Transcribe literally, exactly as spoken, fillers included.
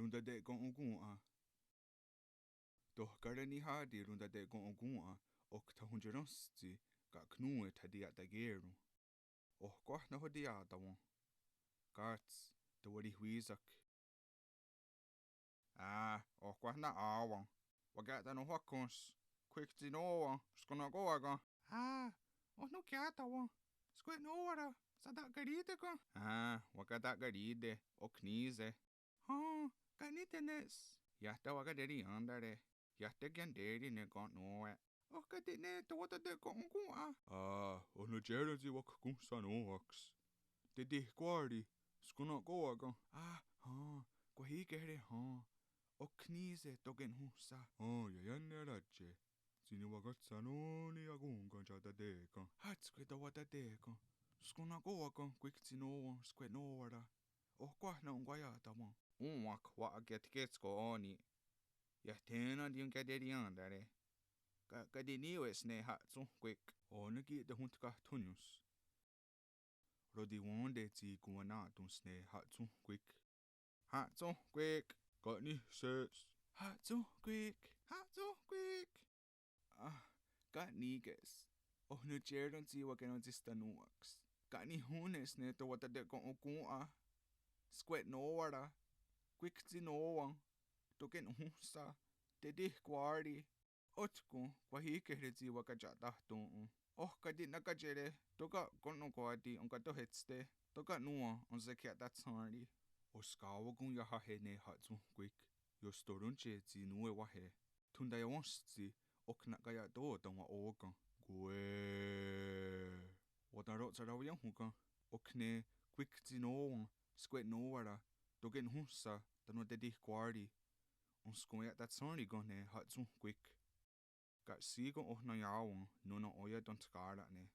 Rontate'ken'okòn:'a. Tohkára nihá:ti rontate'ken'okòn:'a ok thahontsierénhstsi káknonwe thatiia'takè:ron. Ohkwáh nahò:ten ià:tawen? Kats, tewarihwí:sak. Á, ohkwáh ne à:wen. Wa'kehtennohwákhons. Kwik tsi nòn:wa, skennen'kó:wa ken? Á, oh nonkià:tawen. Skwe'nó:wara, sata'karí:te ken? Á, wakata'karí:te, ok ní:se. Hen, ka' ní:tene's? Iah tewakaterièn:tare. Iah tekienté:ri ne ken' nón:we. Oh káti' ne tewatate'ken'okòn:'a? Á, oh nontié:ren tsi wakhonhsanòn:waks. Tetihkwá:ri, skennen'kó:wa ken? Á, hen, kwah í:kehre hen. Ok ní:se, tóka' nonhónhsa. Hen, iaiánerátie. Tsi niwakatshennón:ni akón:ken tiataté:ken. Hátskwi tewataté:ken. Skennen'kó:wa ken kwik tsi nòn:wa skwe'nó:wara? Ohkwáh ne onkwaia'tá:wen. Òn:wak wa'akiatkè:tsko ó:ni'. Iah thé:nen teionkyaterièn:tare. Ka' káti' ní:we's ne Ha'tsónhkwik? Ó:nen ki' tehontkahthánions. Rotiwén:te tsi konwanatón:s ne Ha'tsónhkwik. Ha'tsónhkwik. Ka' ní:se's? Ha'tsónhkwik. Ha'tsónhkwik. Á, ka' ní:ke's? Oh nontié:ren tsi wakenontsistanòn:waks. Ka' nihón:ne's ne tewatate'ken'okòn:'a? Skwe'nó:wara. Kwik tsi nòn:wa. Tóka' nonhónhsa. Tetihkwá:ri. Ótkon, kwah í:kehre tsi wakatia'táhton. Oh káti' nakatí:re, tóka' konnonkwá:ti enkatóhetste, tóka' nòn:wa ensekhwia'tatshén:ri. Oskawákon iahá:he' ne Ha'tsónhkwik, iostoróntie tsi nón:we wáhe'. Thontaewénhstsi, ok na'kaia'tò:ten wa'ó:ken. Kwé. Wataro'tsarawiénhon ken, ok ne kwik tsi nòn:wa, skwe'nó:wara, tóka' nonhónhsa, tánon tetihkwá:ri. Enskwia'tatshén:ri ken ne Ha'tsónhkwik. Ka' shí:ken oh naiá:wen nó:nen ó:ia tontkà:ra'ne'.